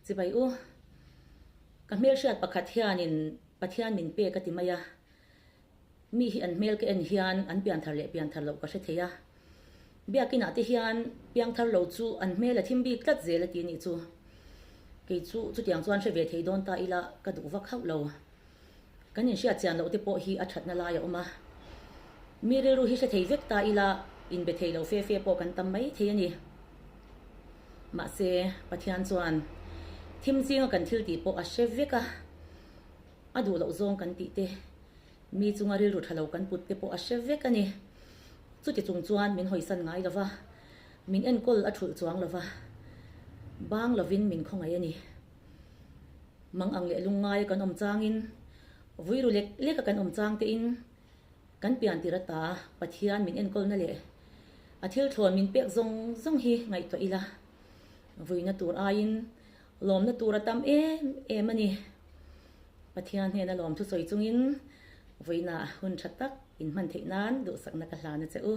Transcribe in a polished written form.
Chibai u, ka hmelhriat pakhat hianin Pathian min pek a ti mai a, mi hi an hmel ka en hian an pianthar leh pianthar loh ka hre thei a, biakinah te hian piangthar lo chu an hmel a thim bik tlat zel a ti nih chu. Kei chu chutiang chuan hre ve thei dawn ta ila ka duh vak hauh lo. Kan inhriat chian loh te pawh hi a thatna lai a awm a. Mi rilru hi hre thei vek ta ila inbe thei lo fe fe pawh kan tam mai thei a ni. Mahse, Pathian chuan thim zinga kan thil tih pawh a hre vek a, a duh loh zawng kan tih te, mi chunga rilru tha lo kan put te pawh a hre vek a ni. Chuti chung chuan min hawisan ngai lo va, min enkawl a thulh chuang lo va, bang lovin min khawngaih a ni. Mang ang leh lungngaia kan awm changin, vui ru lek leka kan awm chang tein kan pian tir ata Pathian min enkawlna leh a thil thlawn min pek zawng zawng hi ngaihtuah ila, vuina tur aiin lawmna tur a tam em em a ni. Pathian hnena lawmthu sawi chungin vuina hun tha tak inhman theih nan duhsakna ka hlan a che u.